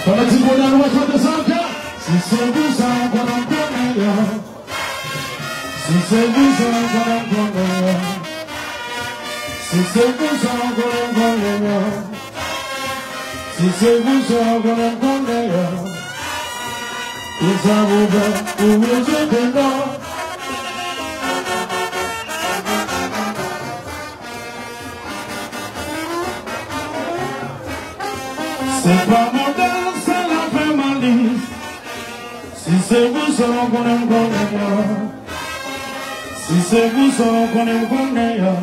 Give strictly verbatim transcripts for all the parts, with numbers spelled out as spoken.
Fò mwen di moun an nou chante sa ankò. Si se pou sa ou konnen m konnen yo. Si se pou sa ou konnen m konnen yo. Si se pou sa ou konnen m konnen yo. Si se pou sa ou konnen m konnen yo. Ki sa pou fè pou mwen chante non. Se pa modèl, se la fè malis. Si se pou sa w konnen m konnen yo. Si se pou sa w konnen m konnen yo.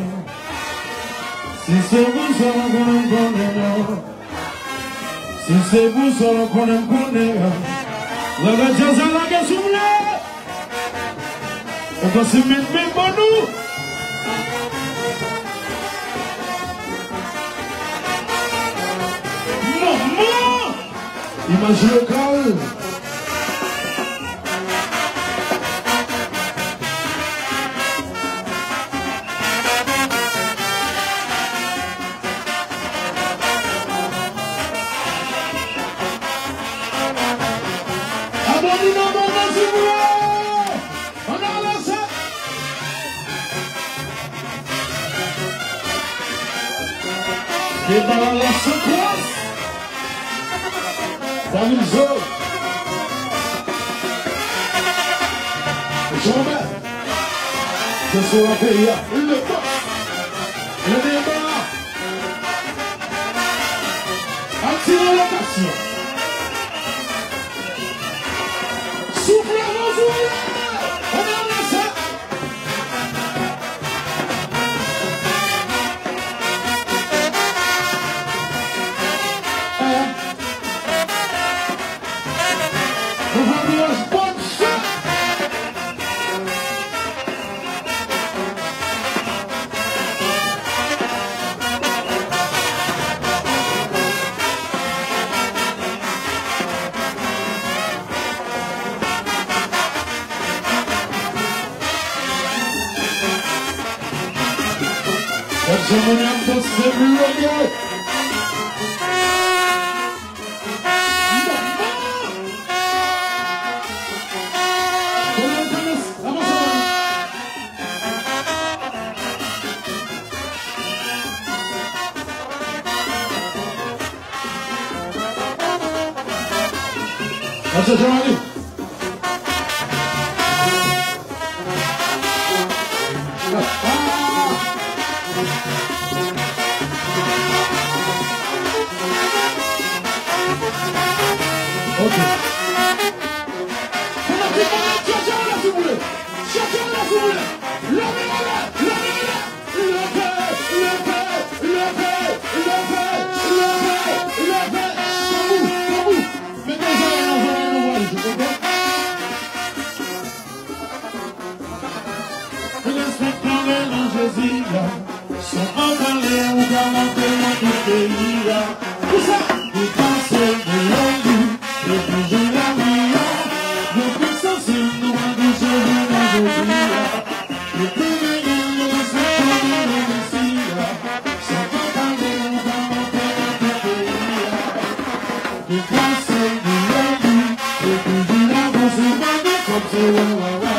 Si se pou sa w konnen m konnen yo. Si se pou sa w konnen m konnen yo. Lè djaz la lage souple. Ou panse met men ban nou? Manman! Imaj lokal. Abòne nan bon nan souple! Ann avanse! Depi la san kwas. David Jo. Jonbè. Se sou la peyi a. Le boss. Le deba. Aktive lokasyon. Souple avan souple. Ann avanse. Gad jan moun ap danse bloke. Attention, allez. Ok. Fanatik, fanatik, chache anlè, si w vle. Chache anlè, si w vle. Leve anlè, leve anlè. Leve, leve, leve, leve, leve, leve. Tanbou, tanbou. Mete zòrèy nan zòrèy nou, w ap jwe, ok? Respè pale nan Jezi a. Sèlman pale ou ka monte nan tout peyi a. Kisa? Ou pase de lòl li, e toujou lavi a. Yo tout sansib nou an touche jounen jodi a. Yo tou genyen yo respè pale nan Mesi a. Sèlman pale ou ka monte nan tout peyi a. Ou pase de lòl li, e toujou lavi a. Sou pa gen kòb se wè wè wè.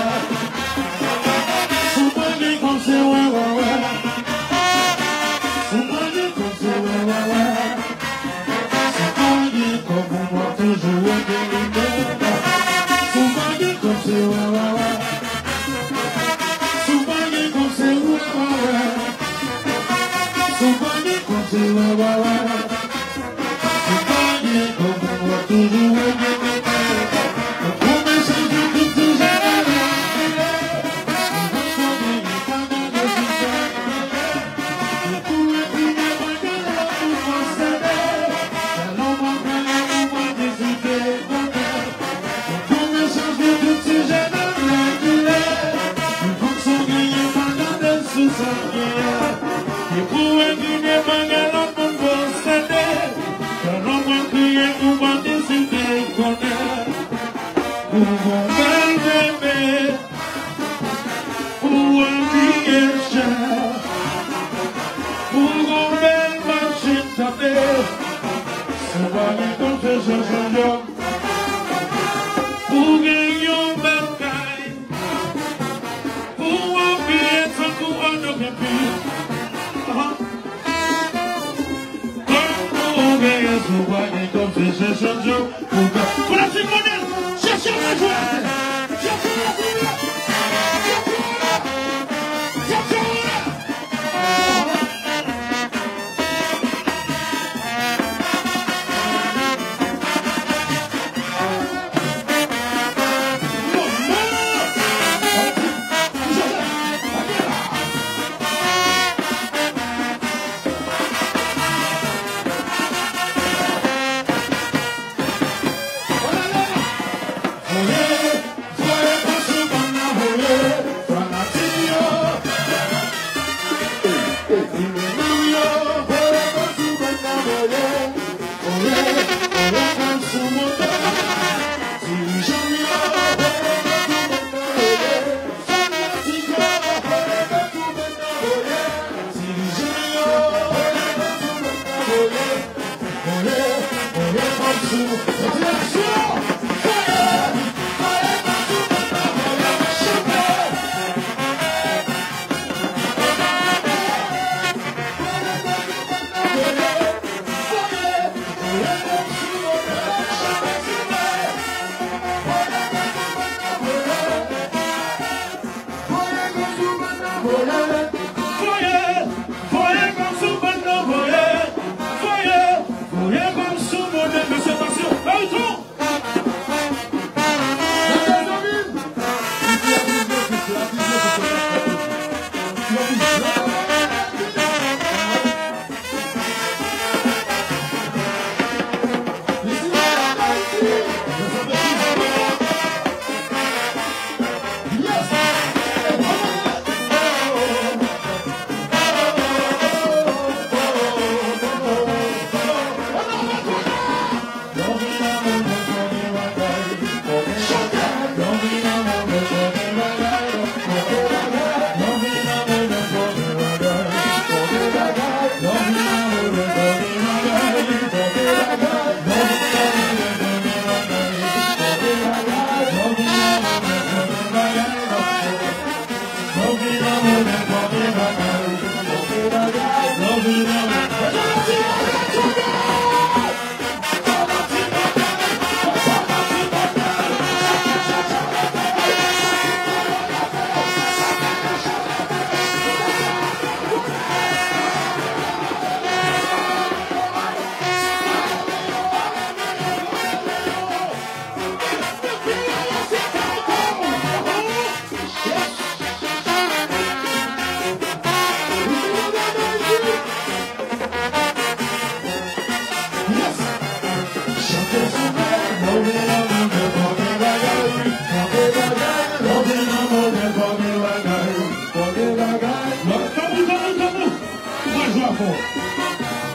Sou pa gen kòb se wè wè wè. Sou pa gen kòb se wè wè wè. Sou pa gen kòb ou w ap toujou wè gen limit. Sou pa gen kòb se wè wè wè. Sou pa gen kòb se wè wè wè. Sou pa gen kòb se wè wè wè. Sou pa gen kòb ou w ap toujou wè gen limit. Ou konn chanje tout ti jènere. Ou konn chanje tout ti jènere. Ou gon bèl bebe. Ou abiye chè. Ou gon bèl machin, tande. Ou pa gen kòb se chèche djòb. Pou gen yon bèl kay. Pou w abiye tankou Arnaud Kempis. Kòm pou w genyen, si w pa gen kòb, se chèche yon djòb pou w ka. Pou la ti modèl, chèche yon jwèt. Chèche yon jwèt. Chèche yon jwèt. Voye, voye kòb sou bòn nan, voye, voye, voye kòb sou bòn nan, mesye, tansyon, Baryton.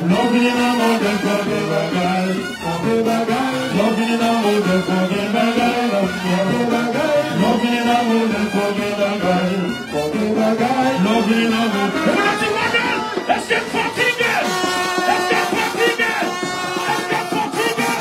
Lè w vini nan modèl, fò gen bagay, fò gen bagay. Lè w vini nan modèl, fò gen bagay. Lè w vini nan modèl, fò gen bagay. Fò gen bagay. Lè w vini nan modèl. Èske n fatige? Èske n fatige? Èske n fatige?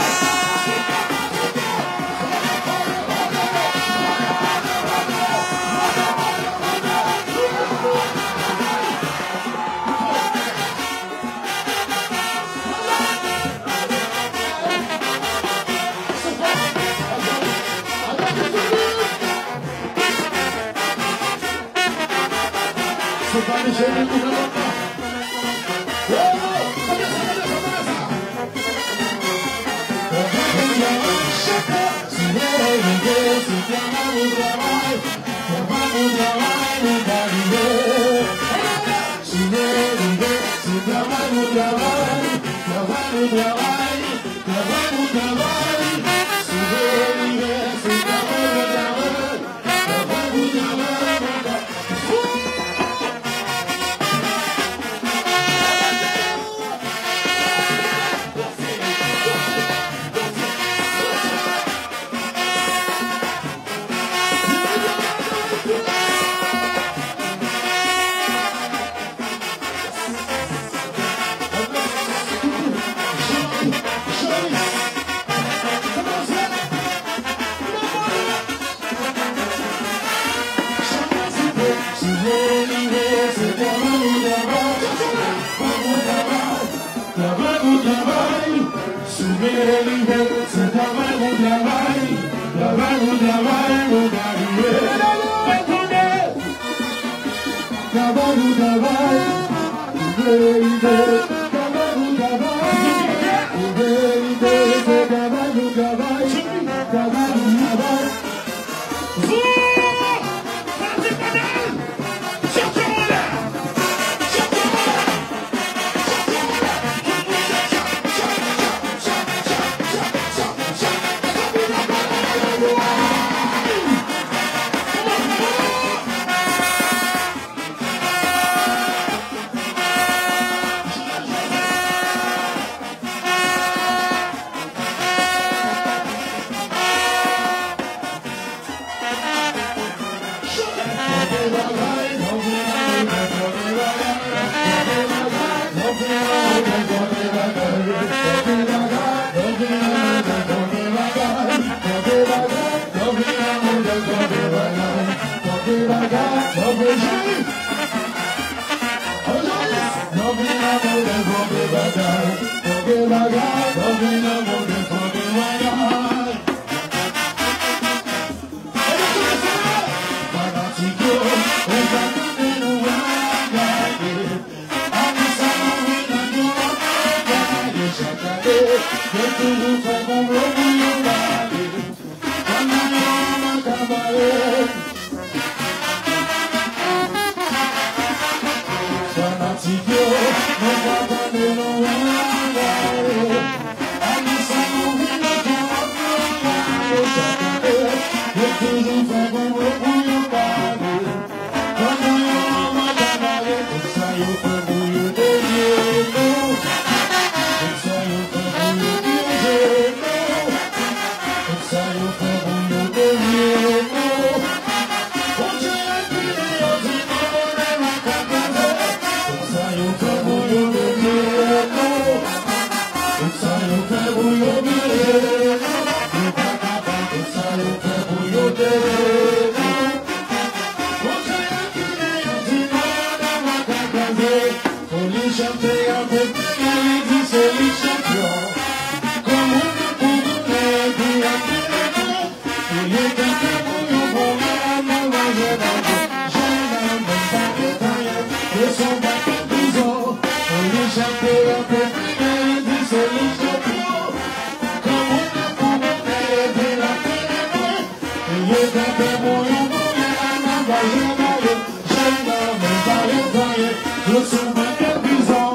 Se travay pou travay, travay pou travay, pou ka rive. Travay pou travay, pou rive. Travay pou travay, pou rive. Se travay pou travay, travay pou travay. Fanatik yo, nou pa tande nou angaje. Ann ansanm nou vin ansanm angaje. Chak ane, yo toujou fè konplo pou yo pale. Pandan yo anba kavale, tout sa yo fè pou yo devye nou. Tout sa yo fè pou yo devye nou. Tout sa yo fè pou yo devye nou. Bondye ap pini yo, di nou nou pa ka kraze. Tout sa yo fè pou yo devye nou. Tout sa yo fè pou yo devye nou. Yo pa ka fè tout sa yo fè pou yo devye nou. Bondye ap pini yo, di nou nou pa ka kraze. Foli chante a fè pini, li di se li chanpyon. Kòman pou goumen epi ap pini tou. Yo kanpe pou yo pwomèt nou pa jwe nan jwe. Jèn nan menm pa gen anyen. Yo se yon pakèt bizon. Pou li chante yon pèp li gen, li di se li chanpyon. Kòman pou moutre epi l ap penetre. Yo kanpe pou yo pwomèt nou pa jwe nan jwe. Jèn nan menm pa gen anyen. Yo se yon pakèt bizon.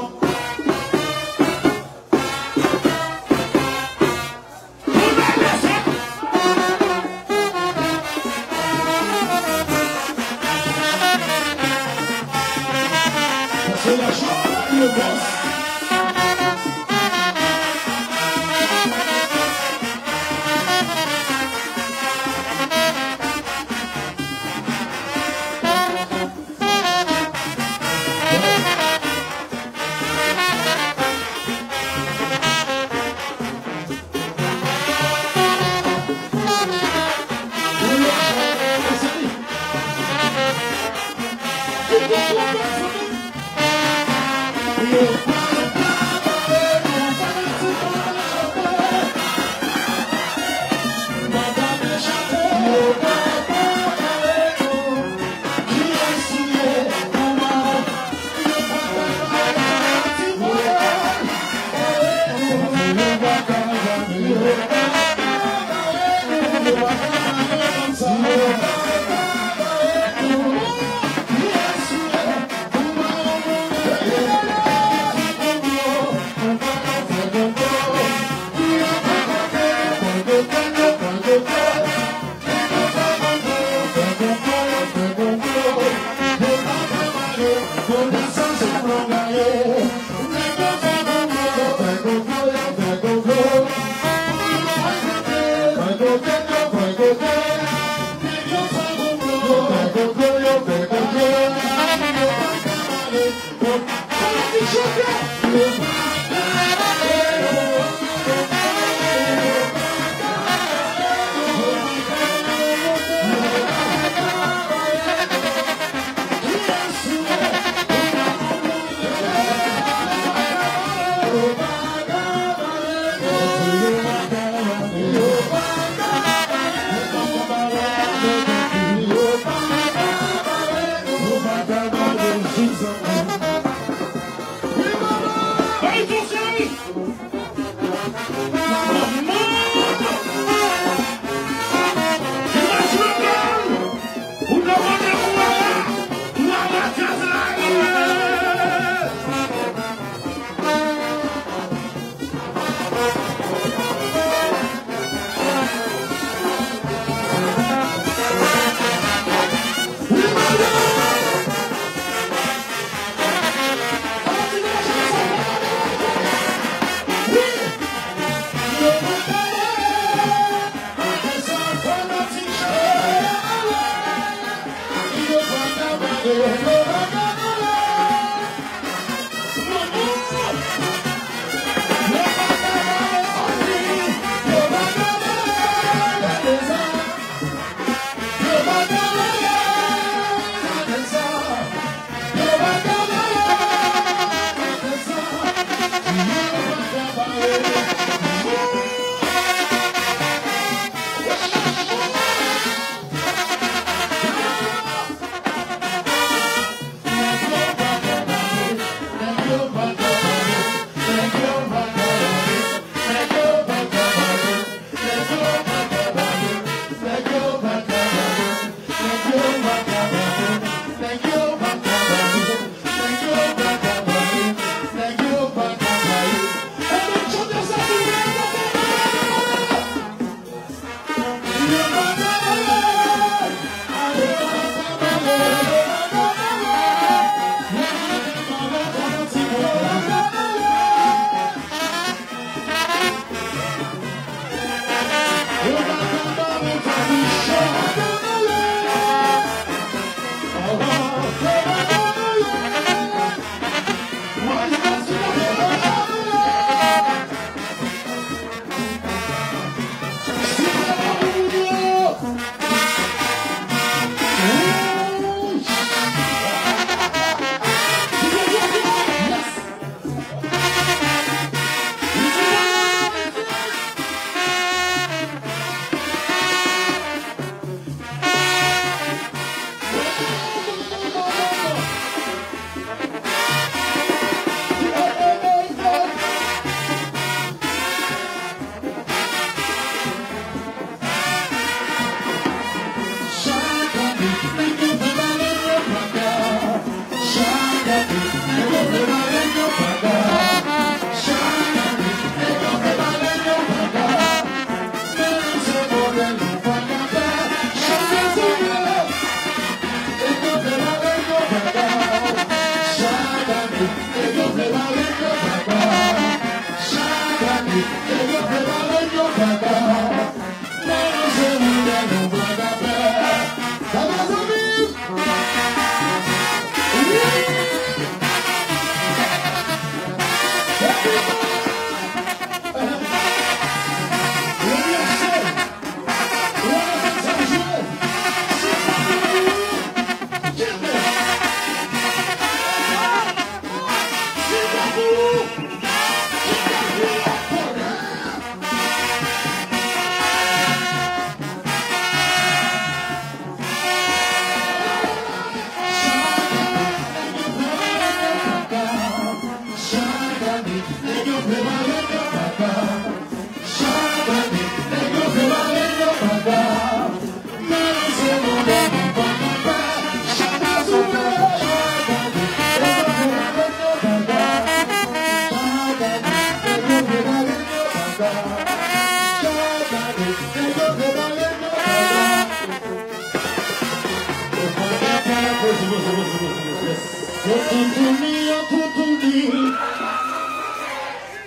Yo toutouni, yo toutouni.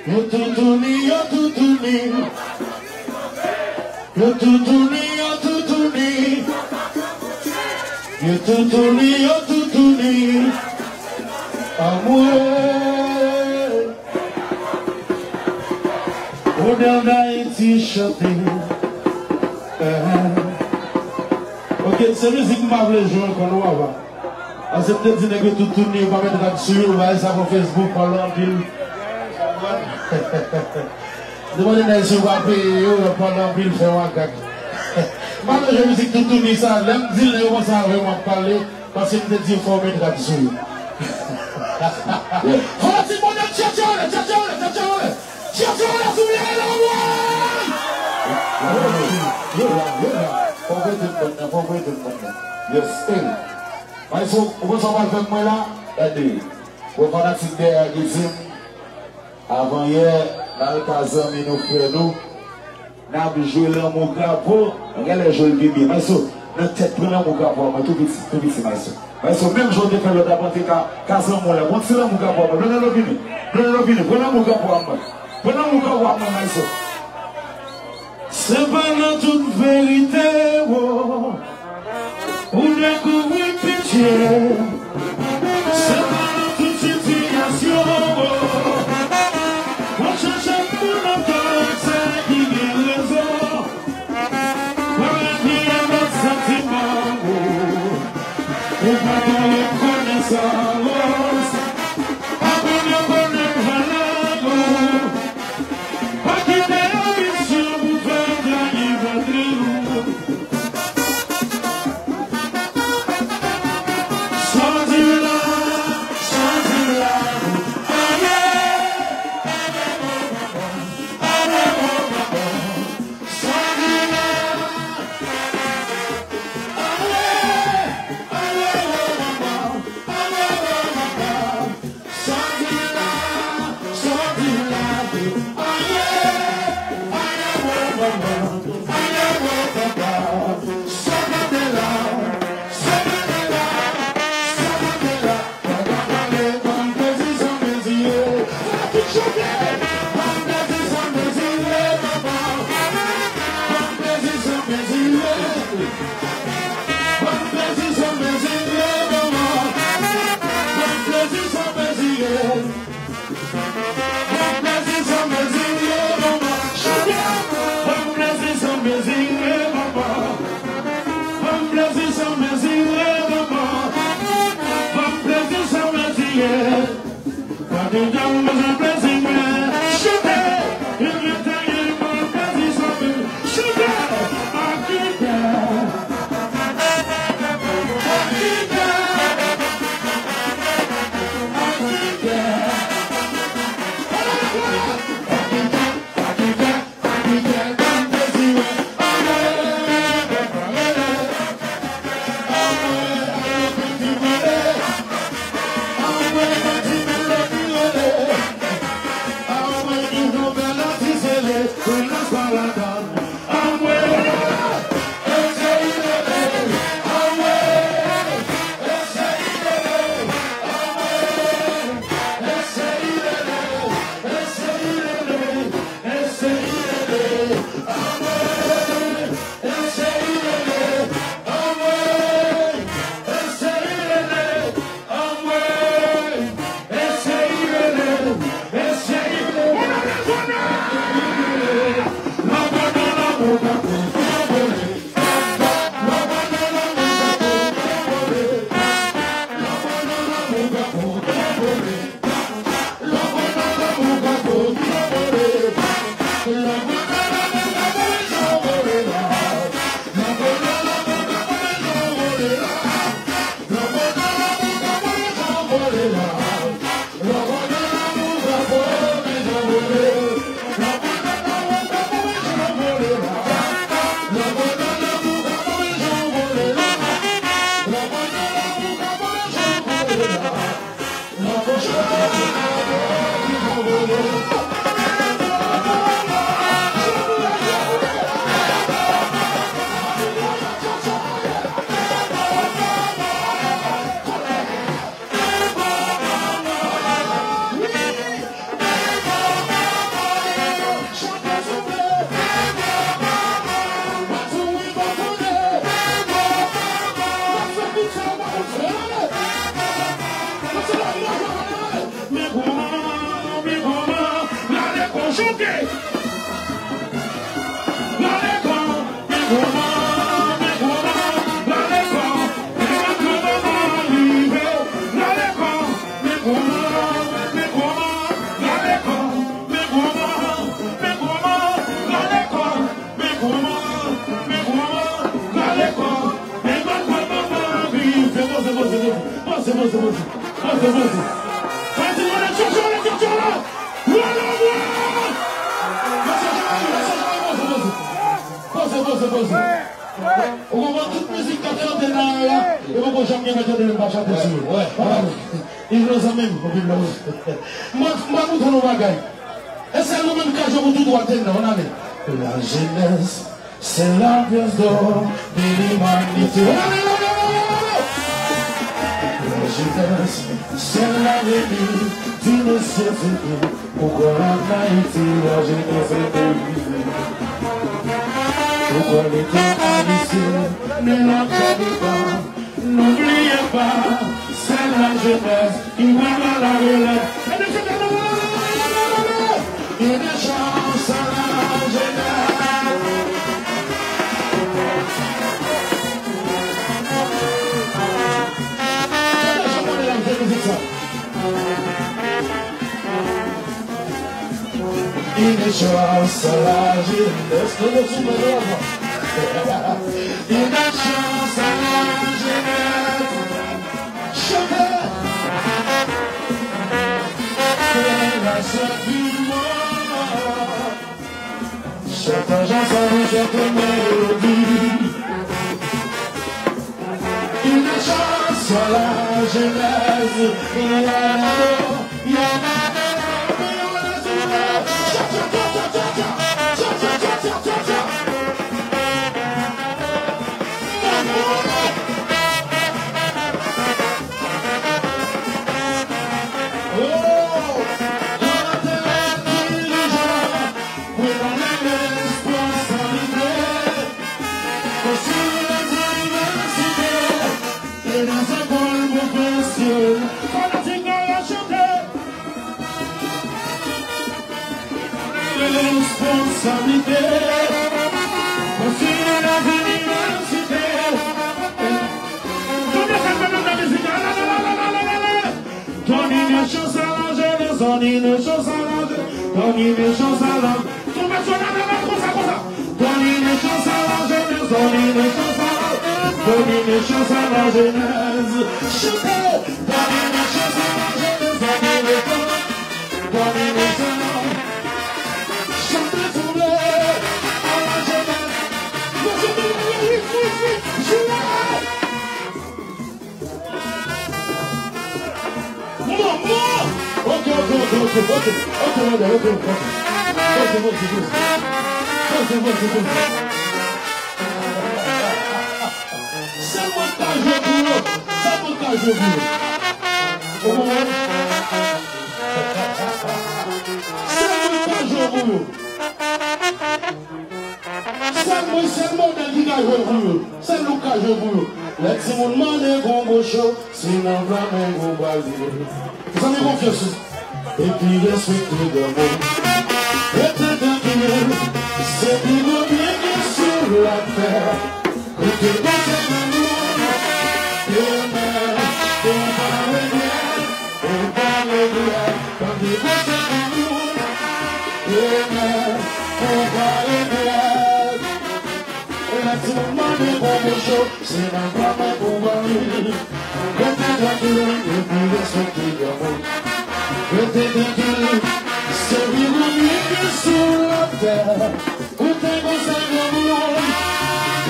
Yo toutouni, yo toutouni. Yo toutouni, yo toutouni. Yo toutouni, yo toutouni. Anmwe. Modèl Dayiti chante. Eh. Ok, se mizik m pa vle jwe ankò non, papa. Paske m te di nèg yo toutouni yo pa met rad sou yo, bagay sa pou Facebook, pale anpil. M te mande nèg si yo pa peye yo, yo pale anpil, fè makak. M pa vle jwe mizik toutouni sa, lè m di l nèg yo konsa avè m ap pale, paske m te di yo fò w met rad sou yo. Fò w di Bondye tchatchole, tchatchole, tchatchole. Tchatchole sou lè la, woy! Yo la, yo la. Fò w prete m bòn nan, fò w prete m bòn nan. Yes, hey. Maestro, ou konn sa w pral fè pou mwen la? Gade. Bon, fanatik dèyè a ki di m, avanyè, n al ka zanmi nou, frè nou, n ap jwe Lanmou Grapo. Mwen genlè jwe l pi byen. Maestro, nan tèt, pran Lanmou Grapo a mwen, tou piti, tou piti, maestro. Maestro, menm jan w te fè lòt la, pran te ka, ka zanmi w la. Pran ti Lanmou Grapo a mwen. Blondelo vini. Blondelo vini. Pran Lanmou Grapo a mwen. Pran Lanmou Grapo a mwen, maestro. Se pa nan tout verite, wo. Ou dekouvri pitye. Se pa nan tout sitiyasyon, oh. Mwen chèche pou lontan, se ki gen rezon. Mwen gen lòt santiman, oh. Ou pa ta rekonesan, oh. Aprann yo konnen valè, oh. Pa kite anbisyon pou fè w trayi patri w. Sòti la, sòti la, ale, ale, ale, ale, sòti la, ale, ale, ale, ale, ale. Sòti la, sòti la, aye, aye, wo, wo, wo, aye, wo, wo, wo. Sòti la, sòti la, sòti la. Ban m plezi san mezi, ye. Fanatik chante. Ban m plezi san mezi, ye, papa. Ban m plezi san mezi, ye. Ban m plezi san mezi, ye, manman. Ban m plezi san mezi, ye. Ban m plezi san mezi, ye, manman. Chante. Ban m plezi san mezi, ye, manman. Ban m plezi san mezi, ye, manman. Ban m plezi san mezi, ye. Gade jan m bezwen plezi mwen. Chante. Chante. Manman, men manman, gade kò, men gade kò, manman, viv. Poze, poze, poze. Poze, poze, poze. Poze, poze. Pati, mwen, tchotcho, mwen, tchotcho, la. Mwen, mwen. Mesye Joel, mesye Joel, poze, poze. Poze, poze, poze. Ou konprann tout mizik k ap chante nan la, e poko janm gen mèt chante menm pa chante sou yo. Wè, wè. Yves Laurent zanmi m, anpil love. Mwen, mwen montre nou bagay. E sèl nou menm k ka jwe pou tou twa tennè, on ale. La jeunesse, c'est la pièce d'or de l'humanité. On ale, on ale, on ale, on ale. La jeunesse, c'est l'avenir d'une société. Pourquoi en Haïti, la jeunesse est divisée? Pourquoi l'État haïtien ne lâche pas? N'oubliez pas, c'est la jeunesse qui prendra la relève. Une chance à la jeunesse. Une chance à la jeunesse. Une chance à la jeunesse. Chantez. C'est la seule du monde. Chantons ensemble cette mélodie. Une chance à la jeunesse. Pran responsablite, konstwi yon inivèsite e nan lekòl pwofesyonèl. Fanatik nou yo chante. Responsablite, konstwi yon inivèsite. Tout moun sa fè menm nan mizik la. Donne une chance à la jeunesse, donne une chance à la jeunesse, donne une chance à la... Tout moun sa fè konsa, konsa. Donne une chance à la jeunesse, donne une chance à la, donne une chance à la jeunesse. Chante. Donne une chance à la jeunesse, donne une chance, donne une chance. Chante, sanble à la jeunesse. Mesye, mesye, mesye, mesye, mesye, mesye. Manman! Ok, ok, ok, ok, ok, ok, ok, ok, ok. Poze, poze, poze. Poze, poze, poze. Sèl mwen k ka jwe pou yo. Sèl mwen k ka jwe pou yo. Ou konprann? Sèl mwen k ka jwe pou yo. Sèl mwen, sèl modèl ki ka jwe pou yo. Sèl nou k ka jwe pou yo. Lè timoun mande konbo cho, se nan Flamengo w pral rive. Zanmi, konfyans ou. Epi respekte granmoun. Rete trankil, se pi gwo byen ki sou latè. Koute konsèy granmoun. Demen, ou pa regrèt, ou pa regrèt. Tande konsèy granmoun. Demen, ou pa regrèt. Lè timoun mande konbo cho, se nan Flamengo w pral rive. Rete trankil, epi respekte granmoun. Rete trankil, se pi gwo byen ki sou latè. Koute konsèy granmoun.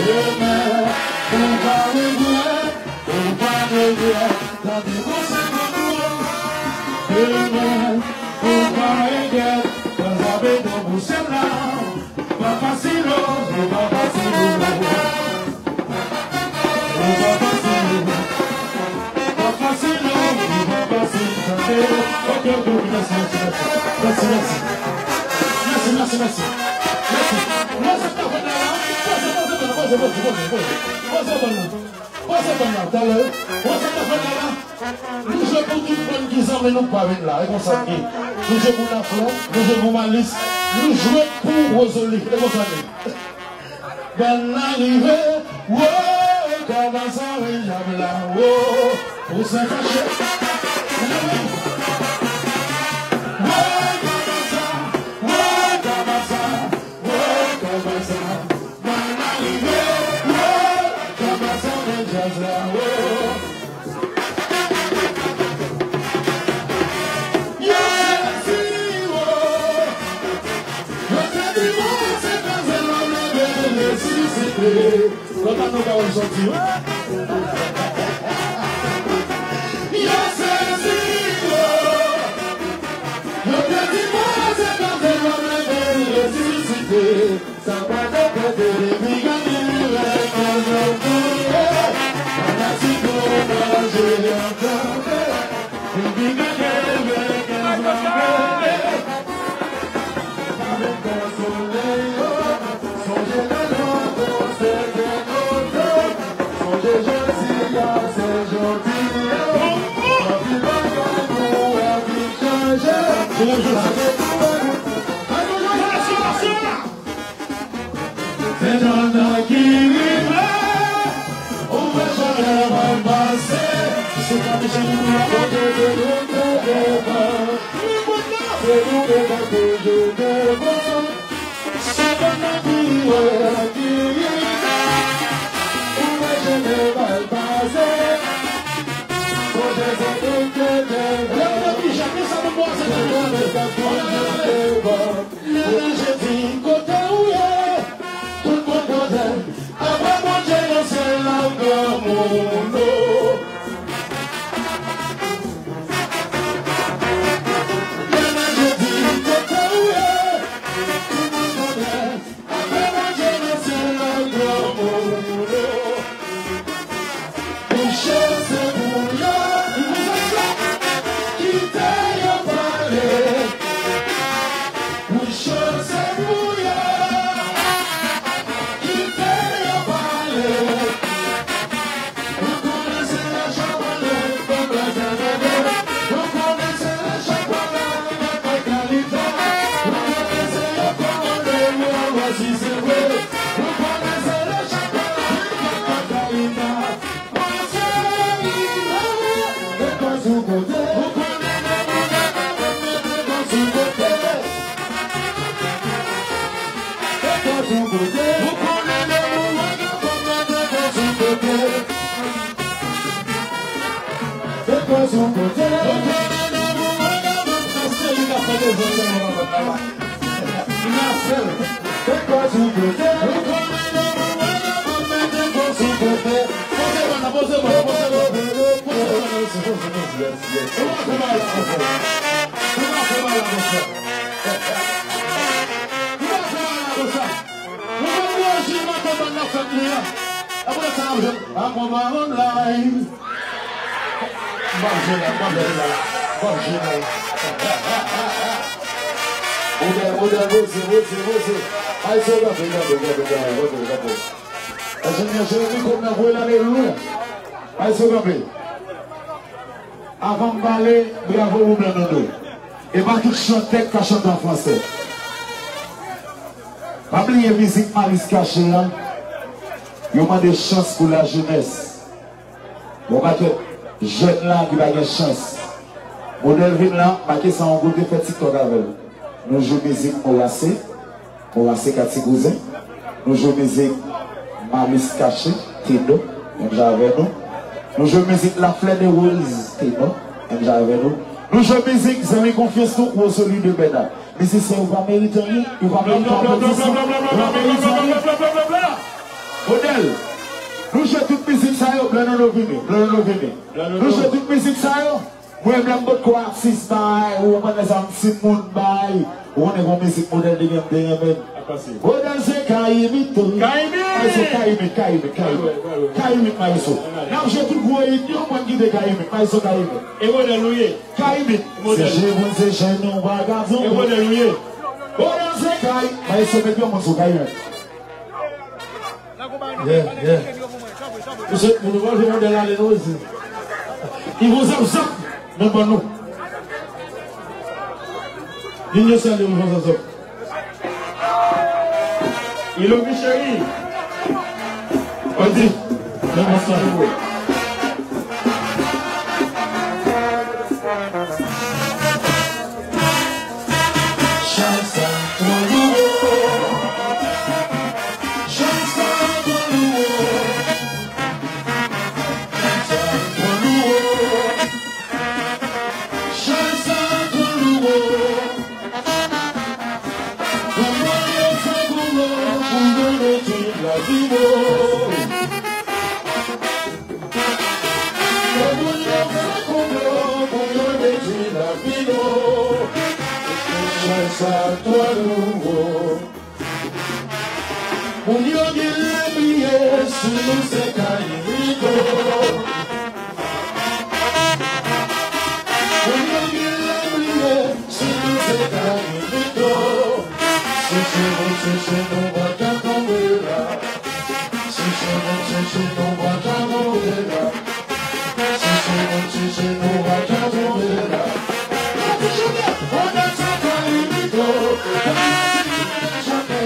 Demen, ou pa regrèt, ou pa regrèt. Tande konsèy granmoun. Demen, ou pa regrèt. Pran zape nan bouch la. Pa fasil, oh, li pa fasil, oh. Li pa fasil, oh. Pa fasil, oh, li pa fasil, tande. Ok, ok, ok, mèsi, mèsi, mèsi. Mèsi, mèsi. Mèsi, mèsi, mèsi. Mèsi. Mwen, sa k ap fèt la, la. Poze, poze, poze, poze, poze, poze. Poze, poze. Poze, poze, talè. Mwen, sa k ap fèt la, la. Nou jwe pou tout moun ki zanmi nou k pa vin la. E konsa k ye. Nou jwe pou Laflè, nou jwe pou Malis, nou jwe pou Wozoli. E konsa k ye. Bèl nan rive, wo, kòmanse wi djab la, wo, pou sen fache. Wo, kòmanse, wo, kòmanse, wo, kòmanse. Resisite. Kontan nou ka wè m sòti, wi. Yo sezi, yo. Yo te di, Bondye pa fè lòm leve, li resisite. Sa pa te pete, li pi gade, li rete nan tonbe. Fanatik nou manje antanbe. Li pi gade, li rete nan tonbe. Se jan ki rive, ou wè jan lè pral pase. Se pa mechan nou la kote de nou te devan. Se nou menm k ap toujou devan. Se pa nan ki wè ki rive, ou wè jan lè pral pase. Kote zòt nou te devan. Lè nou te pi jèn, nou sa nou bwase nan nou chante. Lè nèg yo di, kote ou ye? Tout moun kote. Apre Bondye nan syèl la, granmoun, o. Lè nèg yo di, kote ou ye? Tout moun kote. Apre Bondye nan syèl la, granmoun, o. Bouch yo se pou yo. Kite yo pale. Bouch yo se pou yo. Kite yo pale. Ou konnen se lè chan pale, fòk lè sa tande. Ou konnen se lè chan pale, fòk lè kalite. Ou konnen se yo kòmande, ou a wè si se vre. Ou konnen se lè chan pale, fòk lè kalite. Yes, yes. Modèl, modèl, poze, poze, poze. Ay, se kanpe, kanpe, kanpe, kanpe, kanpe, kanpe. Enjenyè Jeremi, kòm nan voye l ale lwen. Ay, se kanpe. Avan m pale, bravo pou Blan Nono. E pa tout chantè k ka chante an fransè. Pa bliye mizik Malis Kache a, yo mande chans pou lajenès. Bon, pakèt jèn la ki pa gen chans. Modèl vin la, make sa yon kote, fè TikTok avè l. Nou jwe mizik Morase. Morase ka ti kouzen. Nou jwe mizik Malis Kache, Teno, menm jan avè nou. Nou jwe mizik Laflè de Woz, Teno, menm jan avè nou. Nou jwe mizik zanmi konfyans nou, Wozoli de Bèna. Mizisyen yo pa merite anyen, yo pa merite aplodisman, yo pa merite anyen. Modèl, nou jwe tout mizik sa yo, Blan Nono vini, Blan Nono vini. Nou jwe tout mizik sa yo. Mwen menm potko atis bay, ou konprann lè sa yon timoun bay, ou konnen gon mizik Modèl te gen, te renmen. Modèl se Kayimit tou wi. Maestro Kayimit, Kayimit, Kayimit. Kayimit, maestro. N ap jwe tout gwo hit yo, mwen kite Kayimit, maestro Kayimit. E Modèl ou ye? Kayimit. Se je moun, se je nou, bagay. E Modèl ou ye? Modèl se Kay, maestro met yon moun sou Kayimit. Yeah, yeah. Mesye, moun nou pa jwe Modèl ale non, mesye. Ivo Zap Zap nan ban nou. Vin yo salye Ivo Zap Zap. Ilovi cheri. Odi. Nan ban sa. Chay sa twò lou. Chay sa twò lou. Chay sa twò lou. Chay sa twò lou. Kòman yo fè pou yo, pou yo Detwi lavi nou. Fè moun yo fè konplo pou yo detwi lavi nou. Chay sa twò lou. Moun yo genlè bliye si nou se kayimito. Moun yo genlè bliye si nou se kayimito. Si se nou, si se nou, pa ka tonbe la. Si se nou, si se nou, pa ka tonbe la. Si se nou, si se nou, pa ka tonbe la. Gade chante, on a sa kayimito. Gade chante.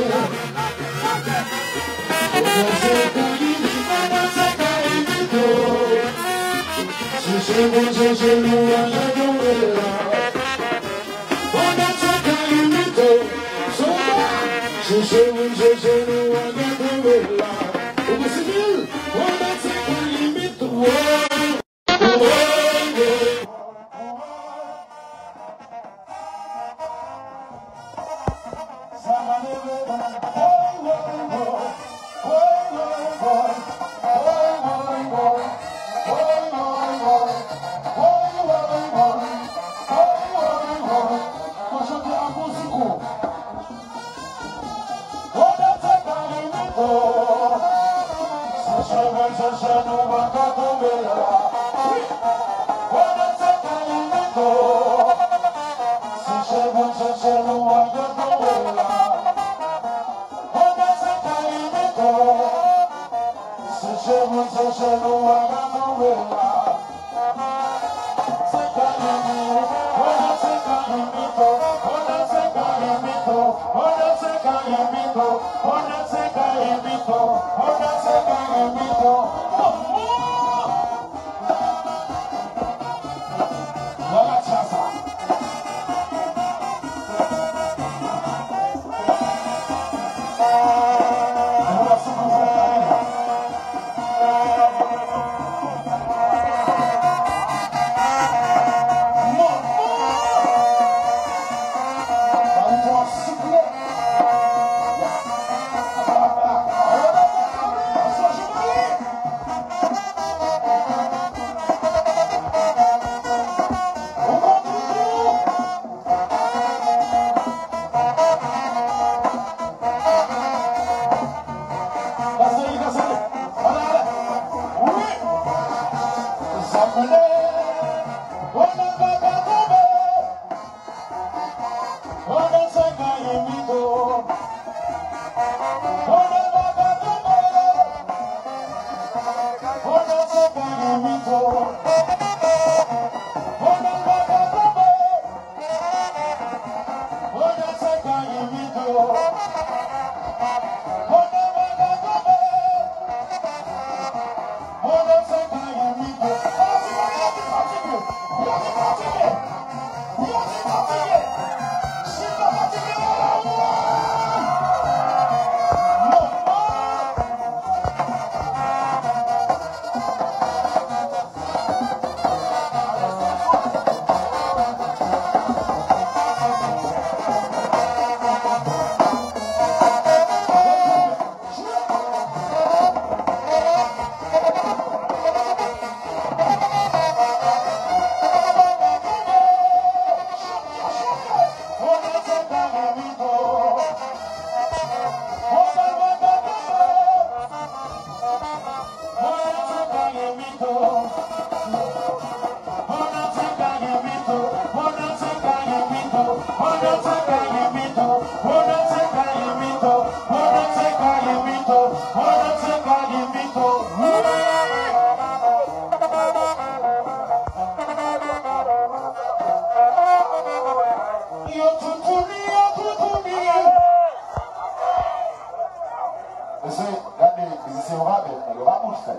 Mesye, gade, mizisyen yo pa bèt, nèg yo pa bout fè.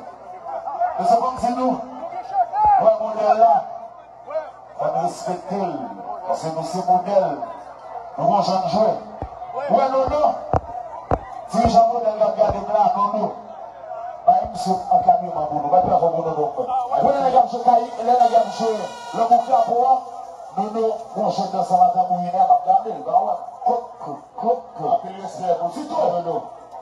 Mesye, fò m di nou, wè modèl la, fò n respekte l, paske nou se modèl, nou gon jan n jwe. Wè Nono, dirijan modèl k ap gade m la, Nono, bay m sou ankadreman pou nou, bay plafon pou Nono fè. Wè lè nèg ap jwe kay, lè nèg ap jwe lanmou krapo a, Nono, gon jèn nan sa va tanbourinè, m ap gade l, ba wè. Kok, kok, kok, kok. Anpil respè pou Tito, Nono.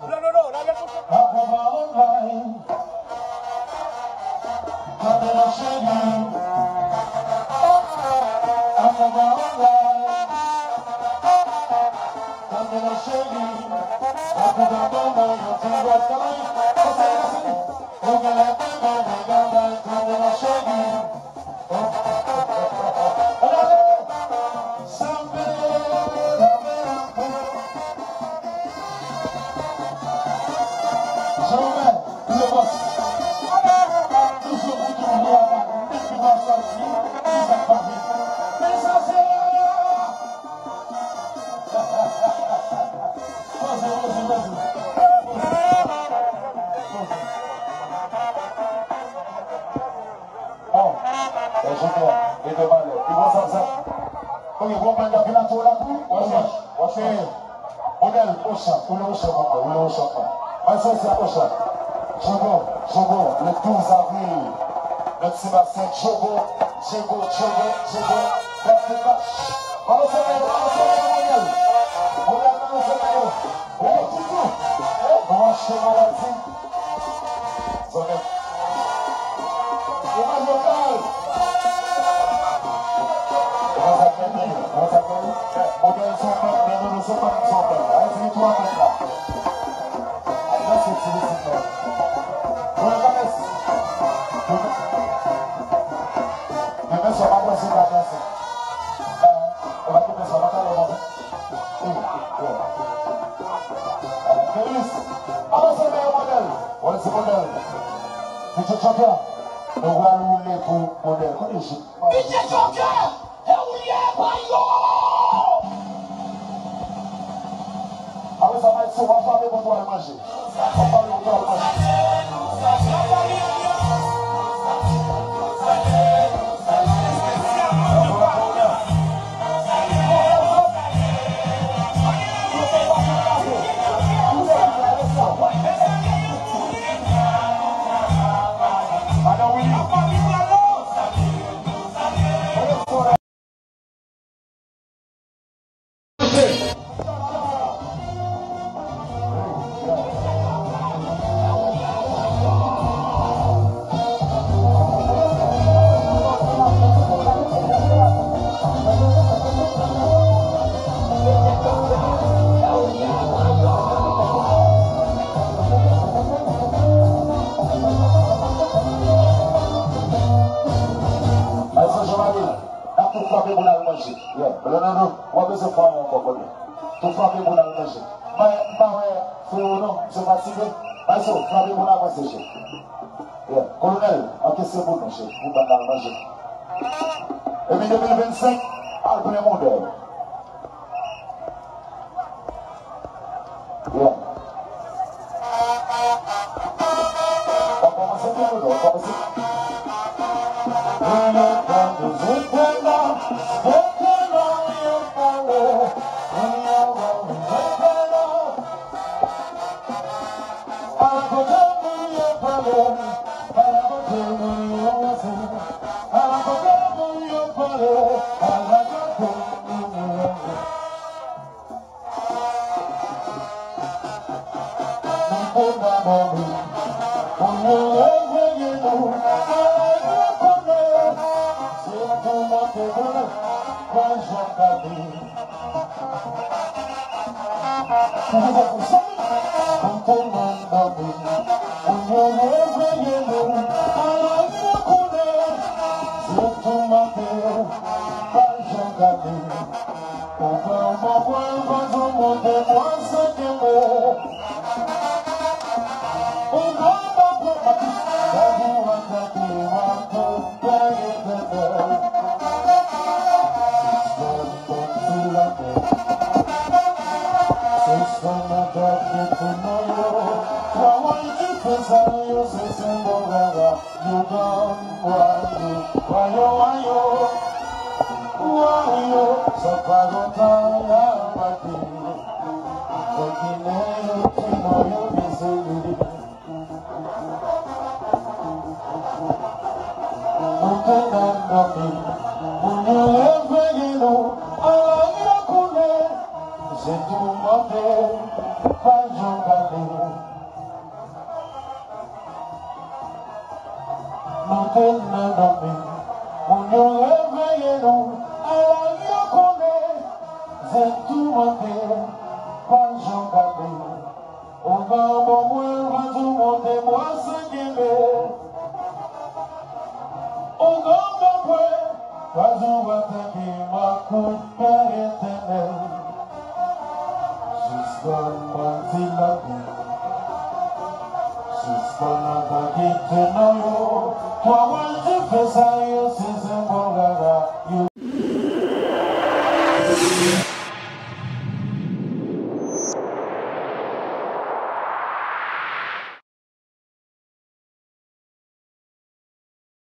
Non, non, non, lage l pou chèf la. Kanpe non cheri. Kanpe non cheri. Ou gen lè kanpe non cheri. Bon, e jodi a, e de malè. Li pran sa, sa. Oke, bon, mwen, gade la, tou la, tou. Wòch, wòch, wòch. Modèl, Ochan, ou le Ochan, papa, ou le Ochan, papa. Mwen, se, se Ochan. Djogo, Djogo, le douz avril, nan Ti Bassin, Djogo, Djogo, Djogo, Djogo, Djogo. Balanse men yo, balanse men yo, modèl. Modèl, balanse men yo. Ou le toutou. Branche maladi. Zanmi. Imaj lokal. Kòman sa fè, kòman sa fè? Modèl se yon pèp, men nou, nou se pèp, nou se yon pèp. Ayiti gen twa pèp la. Ay, danse, ti mesye. Bon, la, danse. Demen swa pa danse, pa danse. Ou pa demen swa pa talè, non. Feliz, avanse men yo, modèl. Wè, se modèl. D J Champion, nou pral woule pou modèl. Kote jip? D J Champion, e ou li ye, pa yo! Apre sa, Maestro, w ap frape pou nou al manje. W ap frape pou nou al manje. N ap tou frape pou n al manje. Yeah. Non, non, non. W ap bezwen fè ankò, konnen. Tou frape pou n al manje. M pa, m pa wè frewo non, misye fatige. Maestro, frape pou n avanse, chèf. Yeah. Kolonèl, ankese pou nou, chèf. Pou ban n al manje. Epi de mil vennsenk, al plen modèl. Yeah. W ap kòmanse byen, w ap kòmanse. Koute nan dòmi, moun yo reveye nou, ala yon koulè, se tou mande, pa jan gade. Ou pran yon bon pwen, pa tou monte, pran sa kenbe. Ou pran yon bon pwen, pa tou, pa tou atake, pa tou peye tètè. Sispann bandi lakè. Sispann atake timoun yo. Travay ki fè sa yo, se senbòl rara. Yo gang, wayo, wayo, wayo. Wayo, sa pa lontan y ap pati. Fè Ginen yo timoun yo bezwen li. Nou te nan dòmi, moun yo reveye nou, ala yon koulè, se tou mande, pa jan gade. Nou te nan dòmi, moun yo reveye nou, ala yon koulè, se tou mande, pa jan gade. Ou gen bon pwen, pa tou monte, bwa sa kenbe. Ou gen bon pwen, pa tou atake, makout pè etènèl. Sispann bandi lakè. Sispann atake timoun yo. Travay ki fè sa